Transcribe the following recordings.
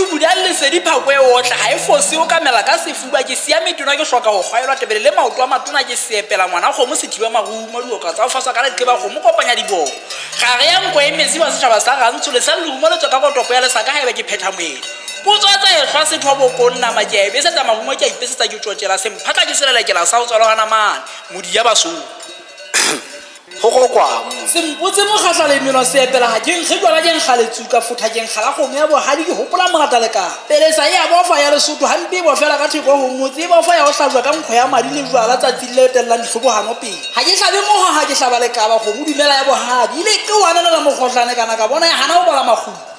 Tubuda lesedi phako e otla ha e fose o kamela ka sefuba ke siya metona ke hloka ho kgwaelwa tebele le maoto a matona ke seepela ngwana kgomo sethiba marumo dioka tsa ho faswa ka leqeba kgomo kopanya diboko gare ya nko e metsi ba setjhaba sa rantsho le sa lerumo le tswa ka kotopo ya lesaka haeba ke phetha moedi potso tsa ehlwa sethobokong nama ke a e besetsa marumo ke a ipesetsa ke tjotjela semphatla ke selelekela sa ho tswalwa hana mane modi ya basotho. Go gokwang. Sempotse mokgahla le menwa seepela ga ke nkge jwala ke nkga letsuka fotha ke nkga la kgomo ya bohadi ke gopola molata lekala pelesa e a bofa ya Lesotho hampe e bofela ka theko ho motse e bofa ya go hlajwa ka nkgo ya madi le jwala tsatsing le etellang ditlhobogano pele ga ke hlabe moga ga ke hlaba lekaba kgomo dumela ya bohadi ile ke o anelela mokgohlane kana ka bona e gana go bala makgulo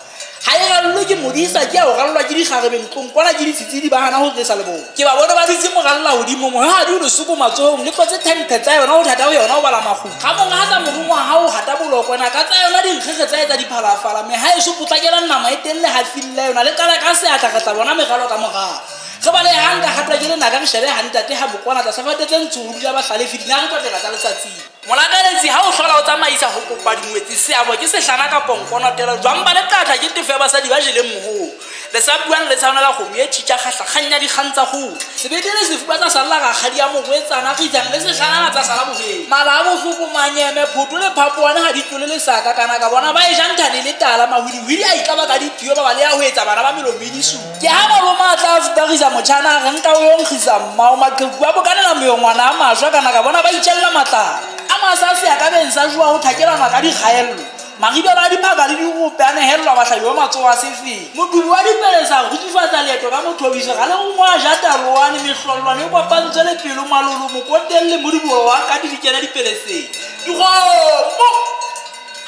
Ga e rallwe ke modisa, ke ya go rallwa ke dikgarebe ntlong kwana ke ditshitsidi ba gana go tlesa leboo. Ke ba bone ba dutse moralla godimo, mohwehadi o lesoko matsogong, le tlotse thenthe tsa yona go thata go yona go bala magumo. Ga mongwe ga tsa morongwa ga o gata bolokwe, naka tsa yona dinkgekge tsa etsa diphalafala, meha eso potlakelang nama e telele hafing la yona, le tlale ka seatla re tla bona meralo ka moralo. Re bale ha nka gatwa ke lenaka re shebe ha ntate ha mokwana tlasa fate tse ntsho ho dula bahlalefi dinare tlotlela tsa letsatsing. Molakaletsi ha o hlola o tsamaisa ho kopa dingwetsi seabo ke sehlana kapo nkonotelo jwang ba leqatha ke tefo ya basadi ba jeleng mohoo le sa buang le tshwanela kgomo e tjhitja kgahla kgang ya dikgang tsa kgotla sebete le sefuba tsa salla rakgadi ya morwetsana kgitsang le sehlanana tsa sala boheng mala a bohloko manyeme photo le phapoane ha di tlole lesaka kana ka bona ba e ja nthane le tala mahwidihwidi a itlaba ka diphio ba ba le ya ho etsa bana ba melomo e disupa. Ke ha malome a tla fuparisa motjhana a re nka o yo nkgisa mmao. Maqheku a bokanela meyongwana a majwa kana ka bona ba itjella matlalo. A masa seakabeng sa jowa ho thakelanwa ka dikgaello. Maribelo a diphaka le dirope a nehellwa bahlabi ba matsoho a sefeng. Modubi wa dipelesa a kgutsufatsa leeto ka mothobiso ga le gongwe a ja taloane, mehlolwane e kopantswe le pelo, malolo, mokoteng le modibolo wa kati di kena dipeleseng. Dikgomo!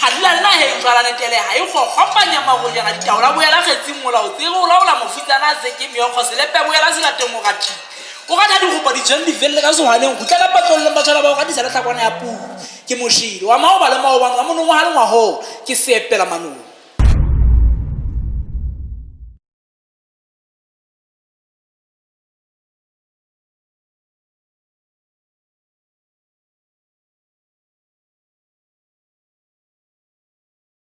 Ga di lale nageng jwalane telega e kgokgopanya magojana ditaola boela kgetsing molao tsere o laola mofutsana a seke meokgo selepe boela selateng mogathi o gatha digopa ditshweng di felele ka sehwaneng gutla ka patlolleng ba tshwana ba o gatisa le tlhakwana ya puo ke mošele wa maoba le maobane wa monongwaga le ngwagoo ke seepela manong.